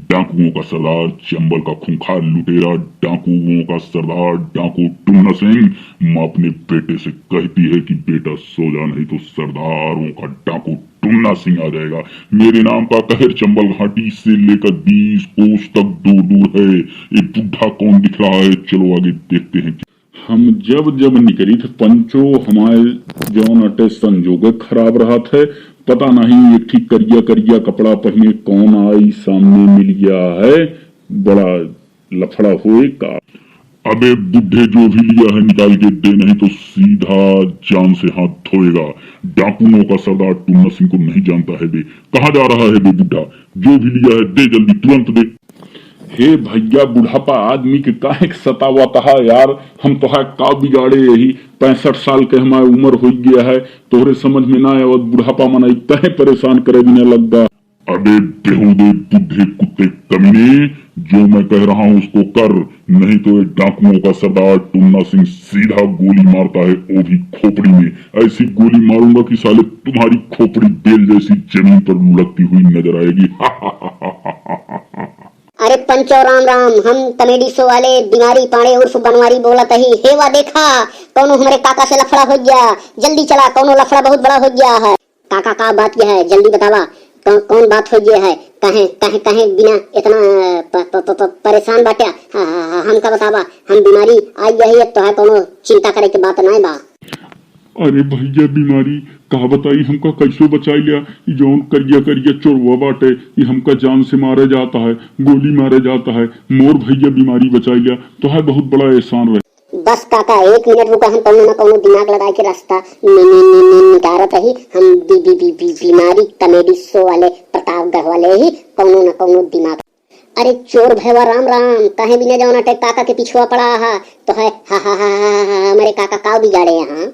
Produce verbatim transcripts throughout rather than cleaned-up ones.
डाकुओं का सरदार, चंबल का खूंखार लुटेरा, डाकुओं का सरदार, डाकू टुन्ना सिंह, माँ अपने बेटे से कहती है कि बेटा सो जा, नहीं तो सरदारों का डाकू टुन्ना सिंह आ जाएगा। मेरे नाम का कहर चंबल घाटी से लेकर बीस कोस तक दूर दूर है। ये बुढ़ा कौन दिख रहा है? चलो आगे देखते हैं। हम जब जब निकलित पंचो, हमारे जौन अटे संजोग खराब रहत है। पता नहीं एक ठीक करिया करिया कपड़ा पहिने कौन आई सामने मिल गया है। बड़ा लफड़ा होए का। अबे बुढ़े, जो भी लिया है निकाल के दे, नहीं तो सीधा जान से हाथ धोएगा। डाकुओं का सरदार टुन्ना सिंह को नहीं जानता है बे। कहाँ जा रहा है बे बुढ़ा? जो भी लिया है दे जल्दी, तुरंत दे। हे भैया, बुढ़ापा आदमी के काहे के सतावत है यार? हम तोहार का बिगाड़े, यही पैंसठ साल के हमार उमर होइ गया है, तोहरे समझ में ना आवत, बुढ़ापा मनई काहे परेशान करे बिना लग गा। अबे बेहूदे बुढ़े कुत्ते कमीने, जो मैं कह रहा हूँ उसको कर, नहीं तो ये डाकुओं का सरदार टुन्ना सिंह सीधा गोली मारता है, वो भी खोपड़ी में। ऐसी गोली मारूंगा कि साले तुम्हारी खोपड़ी बेल जैसी जमीन पर लुढ़कती हुई नजर आएगी। अरे पंचो राम राम, हम कॉमेडी शो वाले बीमारी पांड़े उर्फ बनवारी बोलत ही। हे वा देखा, कौनो हमरे काका से लफड़ा हो गया, जल्दी चला, कौनो लफड़ा बहुत बड़ा हो गया है। काका का बात यह है, जल्दी बतावा, कौन, कौन बात हो गया है, कहे कहे कहे बिना इतना प, प, प, प, परेशान बाट्या। हाँ, हाँ, हाँ, हमका बतावा, हम बीमारी आई यही है, तो है कौनो चिंता करे के बात नाय बा। अरे भैया बीमारी का बताई, हमका कैसो बचाई लिया। ई जौन करिया करिया चोरवा बाटे, ई हमका जान से मारे जाता है, गोली मारे जाता है। मोर भैया बीमारी बचाई लिया, तोहार बहुत बड़ा एहसान रहे। बस काका, एक मिनट रुका, हम कौनो ना कौनो दिमाग लगा के रास्ता नि, नि, नि, नि, निकारत रही। हम बी, बी, बी, बी, बीमारी कॉमेडी शो वाले, प्रतापगढ़ वाले ही कौनो ना कौनो दिमाग। अरे चोर भैवा राम राम, काहे बिना जौन अटे काका के पिछुआ पड़ा हा, तो है हा, हा, हा, हा, हा, हा, हमारे काका का बिगाड़े यहाँ।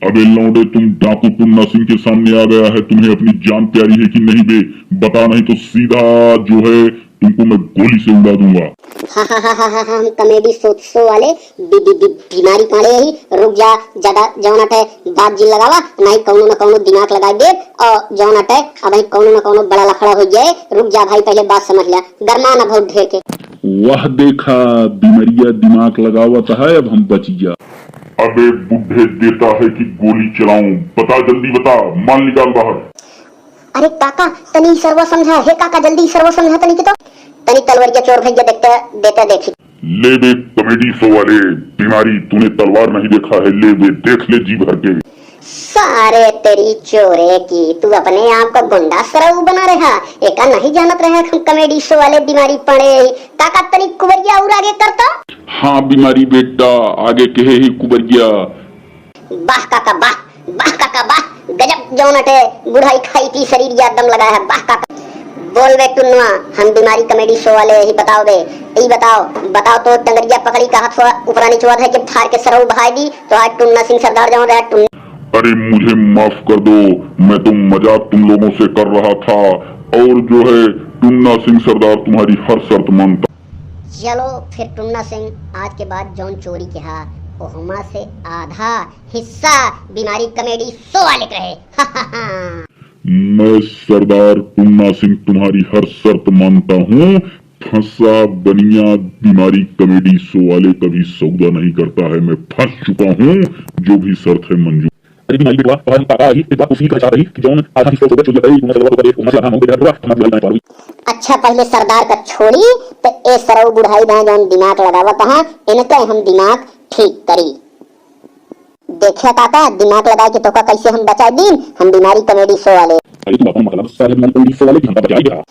अबे लौंडे, तुम डाकू टुन्ना सिंह के सामने आ गया है, तुम्हें अपनी जान प्यारी है कि नहीं बे? बता, नहीं तो सीधा जो है तुमको मैं गोली से उड़ा दूंगा। हा, हा, हा, हा, हा, हम कॉमेडी शो, शो वाले बी, बी, बी, बीमारी पाड़े ही। रुक जा, ज्यादा जौन अटे बात जिन लगावा, नहीं कौनो ना कौनो दिमाग लगा दे। और जौन अटे अब कौनो ना कौनो बड़ा लफड़ा हो जाए। रुक जा भाई, पहले बात समझ लिया, गरमा ना बहुत ढेर के। वाह देखा, बीमरिया दिमाग लगावत है, अब हम बचिया। अबे बुढ़े, देता है कि गोली चलाऊं? बता, जल्दी बता, माल निकाल बाहर। अरे काका, तनी सरवा समझा, हे काका, जल्दी सरवा समझा तनी के तो। तनी तलवरिया चोर भैया देखते, देते देखी। ले बे कॉमेडी शो वाले, बीमारी, तूने तलवार नहीं देखा है, ले बे, देख ले जी भर के। सारे तेरी चोरे की, तू अपने आप को गुंडा सरऊ बना रहा, एका नहीं जानत रहे हम कॉमेडी शो वाले बीमारी पड़े। काका तनी कुबरिया और आगे कर तो। हाँ बीमारी बेटा, आगे कहे ही कुबरिया। वाह काका वाह, वाह काका वाह, गजब जौन अटे बुढ़ाई खाई पी शरीर या दम लगा है, वाह काका। बोल बे टुन्नुआ, हम बीमारी कॉमेडी शो वाले ही बताओ बे, ई बताओ, बताओ तो टंगरिया पकड़ी का हाथ ऊपरा निचवा धर के फाड़ के सरऊ बहाई दी, तो आज टुन्ना सिंह सरदार जौन रहा टुन्ना। अरे मुझे माफ कर दो, मैं तो मजाक तुम लोगों से कर रहा था, और जो है टुन्ना सिंह सरदार तुम्हारी हर शर्त मानता। चलो फिर टुन्ना सिंह, आज के बाद जौन चोरी किहा, ओहमा से आधा हिस्सा बीमारी कॉमेडी शो वाले के रहे। मैं सरदार टुन्ना सिंह तुम्हारी हर शर्त मानता हूँ। फंसा बनिया बीमारी कॉमेडी शो वाले कभी सौदा नहीं करता है। मैं फंस चुका हूँ, जो भी शर्त है मंजूर। अरे बीमारी बेटवा, तोहर हम काका ही, एक बात पूछी का चाहत रही कि जौन आधा हिस्सा सौदा चोरी करे, टुन्ना सरवा को दे, ओहमा से आधा हम बेटा हुआ, हमार बीमारी ना पार हुई। अच्छा पहले सरदार का छोड़ी, तो ए सरऊ बुढ़ाई दाएं जौन दिमाग लगावत हैं, इनके हम दिमाग ठीक करी। देखे काका, दिमाग लगा के तोका कैसे हम बचाई दीन, हम बीमारी कॉमेडी शो वाले। अरे तू अपन मतलब सारे बीमारी कॉमेडी शो वाले की हमका बचाई दे रहा।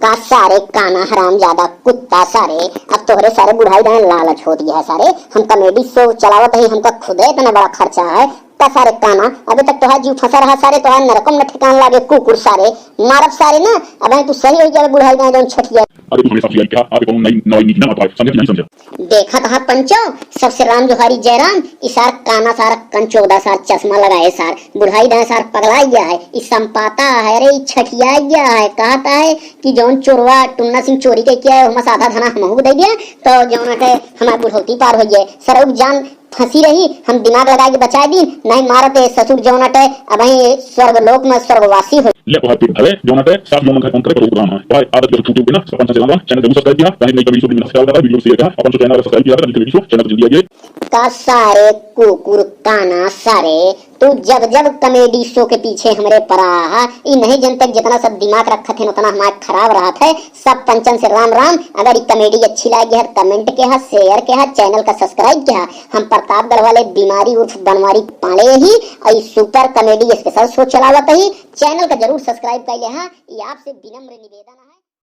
का सारे काना हराम ज्यादा कुत्ता सारे, अब तोहरे सारे बुढ़ाई दाएं लालच होती है सारे, हम कॉमेडी शो चलावत ही, हमका खुदे इतना बड़ा खर्चा है। का सारे काना, अबे तक तोहार जीव फंसा रहा सारे, तोहार नरकम न ठिकान लागे कुकुर सारे, मारब सारे ना, अब तू सही हो जावे बुढ़ाई दाएं जौन छठिया। अरे तू हमेशा जिया क्या, अबे कौन नई नई नीति ना मारता है, समझे कि नहीं समझे? देखत हा पंचो, सबसे राम जोहारी जय राम। ई सार काना सार कंचोदा सार चश्मा लगाए सार बुढ़ाई दाएं सार पगला गया है। ई संपाता है, अरे ई छठिया गया है। कहता है कि जौन चोरवा टुन्ना सिंह चोरी के किया है, ओहमा से आधा धना हमहू दे दिया, तो जौन है हमार बुढ़ौती पार हो जाए। सरऊ जान फंसी रही, हम दिमाग लगाइ के बचाइ दी, नहीं मारत ए ससुर जौनटे, अबहीं स्वर्ग लोक में स्वर्गवासी होइ। ले तोहार पेट भरे, जौनटे सात जौन घर अंतर पर राम है। भाई आदत जब छूटी होगी ना, सब पंचन से राम राम, channel जरूर subscribe किया, ताकि नई comedy show मिलना। क्या होता है, video share किया, अपन channel अगर subscribe किया, तो नीचे video channel को जल्दी आइए। का सारे कुकुर काना सारे, तू जब जब comedy show के पीछे हमरे परा हा, ई नहीं जनते कि जितना सब दिमाग रखत हैं उतना हमार खराब रहत है। सब पंचन से राम राम। अगर ई comedy अच्छी लागी है, comment किहा, share किहा, channel का subscribe किहा। हम प्रतापगढ़ वाले बीमारी उर्फ बनवारी पांड़े ही, और ई super comedy special show चलावत ही। Channel का जरूर subscribe कर लिहा, ई आपसे विनम्र निवेदन है।